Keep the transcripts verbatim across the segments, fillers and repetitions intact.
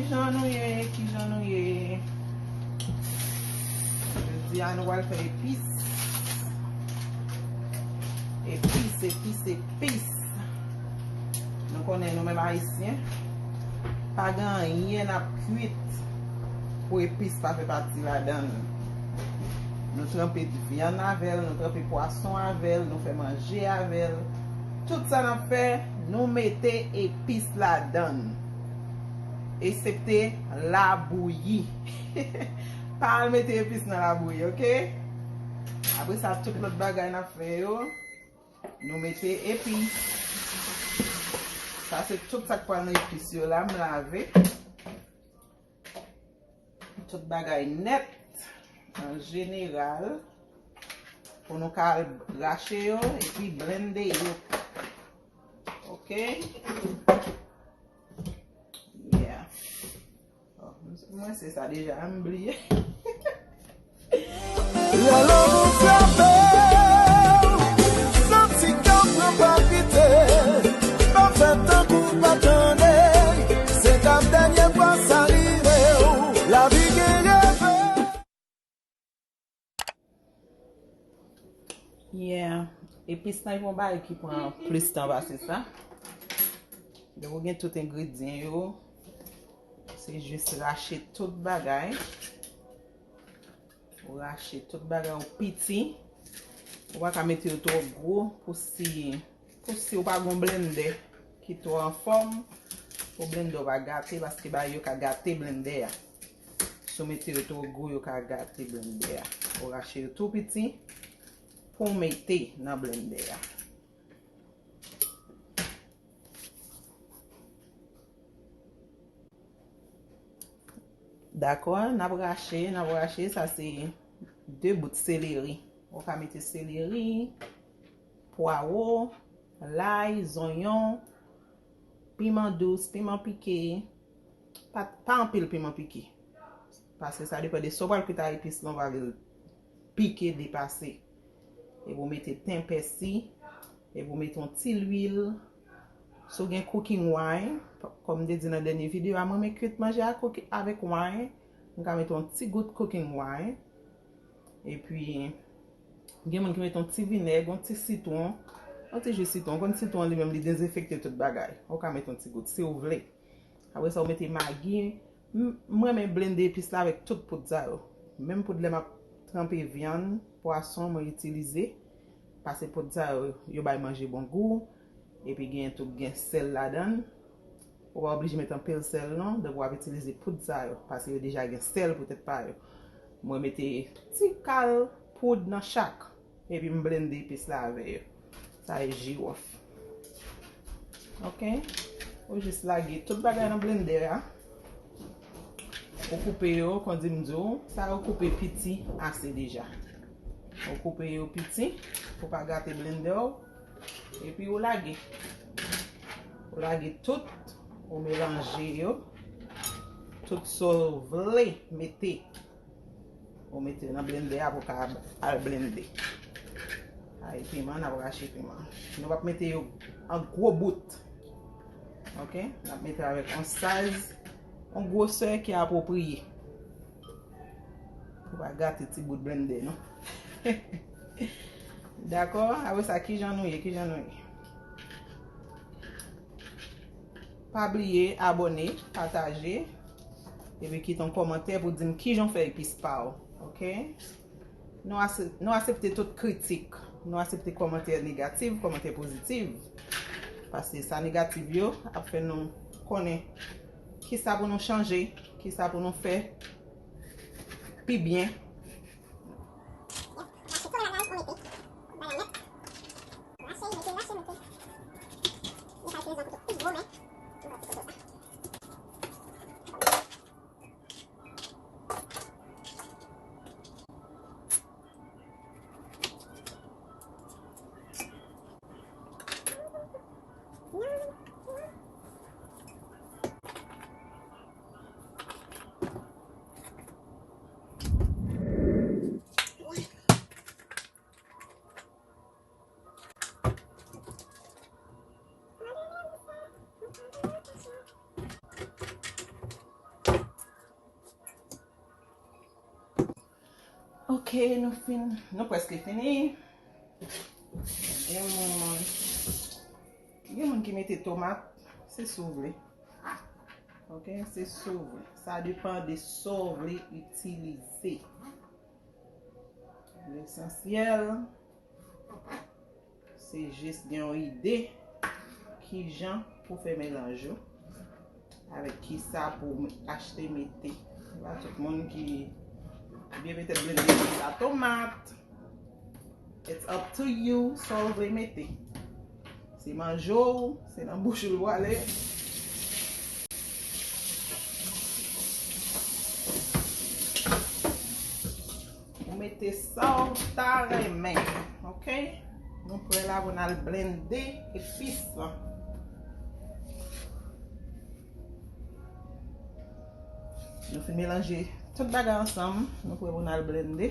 Jan nou ye, kijan nou ye? Jodi a nou pral fè epis. Epis, epis, epis. Nou konnen nou menm Ayisyen, pa gen anyen n ap kwit pou epis pa fè pati ladan l. Nou tranpe vyann avè l, nou tranpe pwason avè l, nou fè manje avè l. Tout sa n ap fè, nou mete epis ladan l. Eksepte labouyi. Pa al mete epis nan labouyi, oke? Apre sa, tout lòt bagay n ap fè yo, nou mete epis. Sa se tout sa k pral nan epis yo la, m lave. Tout bagay nèt, an jeneral, pou nou ka al rache yo epi blende yo. Oke? Yeah. Oh, mwen se sa deja, m bliye. Lè lanmou frape w, santi kè w pran palpite, pa fè tankou w pa tande, se t ap dènye fwa sa rive w, lavi gen reve. Yeah. Epis lan e yon bagay ki pran plis tan pase sa. Donk, ou gen tout engredyan yo. Se jis rache tout bagay. Ou rache tout bagay ou piti. Ou pa ka mete yo twò gwo pou si, pou si ou pa gon blendè ki twò anfòm, pou blendè ou pa gate, paske bagay yo ka gate blendè a. Si w mete yo twò gwo, yo ka gate blendè a. Ou rache yo tou piti pou w mete nan blendè a. Dakò, n ap rache, n ap rache. Sa se de bout seleri. Ou ka mete seleri, pwawo, lay, zonyon, piman dous, piman pike. Pa, pa anpil piman pike. Paske sa depann de sa w pral kwit a epis lan, w pral pike depase. Epi w mete ten pèsi, epi w mete yon ti lwil. Si w gen cooking wine, kòm m te di nan dènye videyo a, mwen renmen kwit manje a cooki-, avèk wine. M ka mete yon ti gout cooking wine. Epi, gen moun ki mete yon ti vinèg, yon ti sitwon, yon ti ji sitwon. Ou konn sitwon li menm, li dezenfekte tout bagay. Ou ka mete yon ti gout si w vle. Apre sa, ou mete magi. M, mwen renmen blende epis la avèk tout poud sa yo. Menm poud lè m ap tranpe vyann, pwason, mwen itilize. Paske poud sa yo, yo bay manje bon gou. Epi gen tou gen sèl ladan l. Ou pa oblije met anpil sèl non. Donk w ap itilize poud sa yo. Paske yo deja gen sèl poutèt pa yo. Mwen mete ti kal poud nan chak. Epi m blende epis la avè yo. Sa e jiwòf. Oke? Ou jis lage tout bagay nan blendè a. Ou koupe yo, kon di m di w, sa yo koupe piti ase deja. Ou koupe yo piti pou pa gate blendè w. Epi ou lage. Ou lage tout, ou melanje yo. Tout sa w vle mete. Ou mete yo nan blendè a pou ka al blende. Ay, piman, n ap rache piman. Nou p ap mete yo an gwo bout. Oke? N ap mete avèk yon size, yon gwosè ki apwopriye. Pou pa gate ti bout blendè, non. Dakò? Apre sa, kijan nou ye? Kijan nou ye? Pa bliye abòne, pataje, epi kite yon kòmantè pou di m kijan w fè epis pa w, oke? Nou ase-, nou asepte tout kritik. Nou asepte kòmantè negatif, kòmantè pozitif. Paske sa negatif yo ap fè nou konnen kisa pou nou chanje, kisa pou nou fè pi byen. Ok, nou fin, nou prèske fini. Gen moun, gen moun ki mete tomat, se si w vle. Ok, se si w vle. Sa depann de sa w vle itilize. Lesansyèl, se jis gen yon ide kijan pou fè melanj ou, avèk kisa pou achte mete. Se pa tout moun ki byen petèt blende sa tomat. It's up to you, sa w vle mete. Se manje w, se nan bouch ou l prale. Ou mete sa w ta renmen, ok? Nou prè la pou n al blende epis lan. Nou fin melanje tout bagay ansanm, nou prè pou n al blende.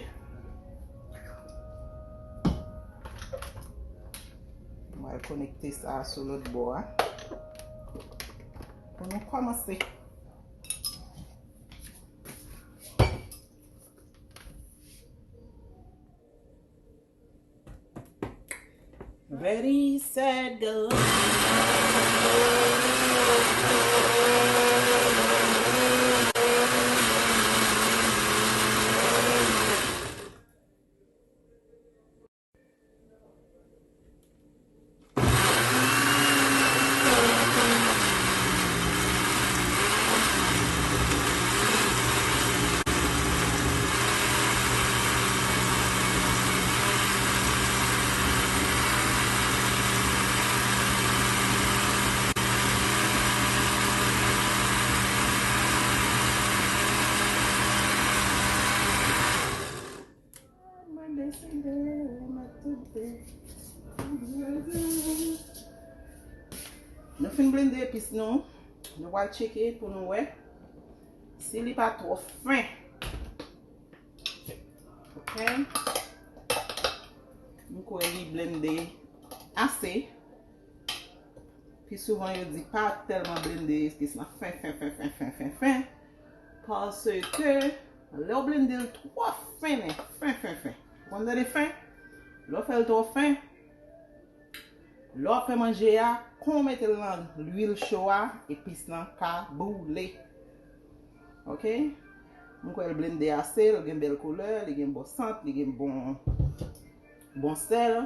Mwen al konekte sa sou lòt bò a. Pou nou kòmanse. Ready, set, go. Nou fin blende epis nou. Nou pral tcheke pou nou wè si li pa twò fen. Ok. M kwè li blende ase. Pi souvan yo di pa tèlman blende epis lan fen, fen, fen, fen, fen, fen, fen. Paske lè w blende l twò fen, fen, fen, fen. Ou konn tande fen? Lè w fè l twò fen, lè w ap fè manje a, kon w mete l nan lwil cho a, epis lan ka boule. Ok? M kwè l blende ase, l gen bèl koulè, li gen bon sant, li gen bon, bon sèl.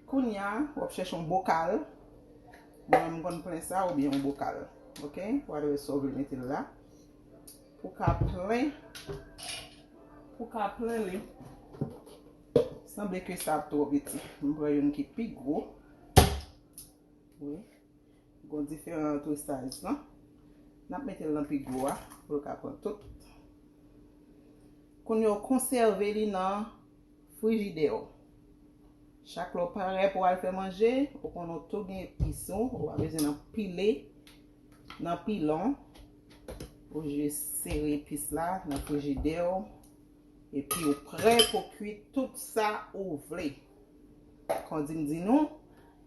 Kounye a, w ap chèche yon bokal. Mwen, m konn plen sa oubyen yon bokal. Ok? Whatever sa w vle mete l la. Pou ka plen, pou ka plen li. Sanble ke sa ap twò piti. M pran youn ki pi gwo. Wi. Gon diferan tou size lan. N ap mete l nan pi gwo a pou l ka pran tout. Kounye a w konsève li nan frijidè w. Chak lè w parè pou w al fè manje, ou konnen w tou gen epis ou, ou pa bezwen nan pile, nan pilon. Ou jis sere epis la nan frijidè w. Epi ou prè pou kwi tout sa ou vle. Kon di m di nou,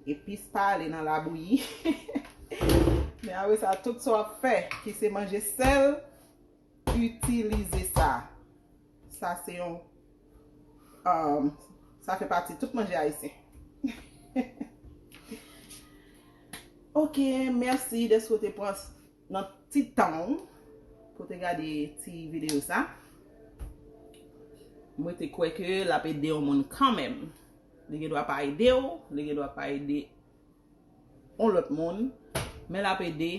epis pa ale nan labouyi. Men apre sa, tout sa w ap fè, ki se manje sèl, itilize sa. Sa se yon, um, sa fè pati tout manje ayisyen. Ok, mèsi dèske w te pran nan ti tan w pou te gade ti videyo sa. Mwen te kwè ke l ap ede yon moun kanmenm. Li gen dwa pa ede w, li gen dwa pa ede yon lòt moun, men l ap ede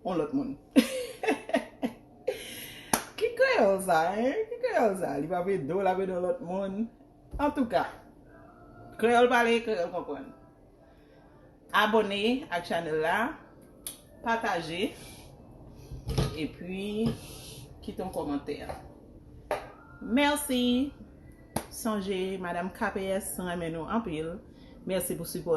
yon lòt moun. Ki kreyòl sa, en? Ki kreyòl sa? Li p ap ede w, l ap ede yon lòt moun. Antouka, kreyòl pale, kreyòl konprann. Abòne ak chanèl la, pataje, epi kite yon kòmantè. Mèsi. Sonje, Madanm K P S renmen nou anpil. Mèsi pou sipò.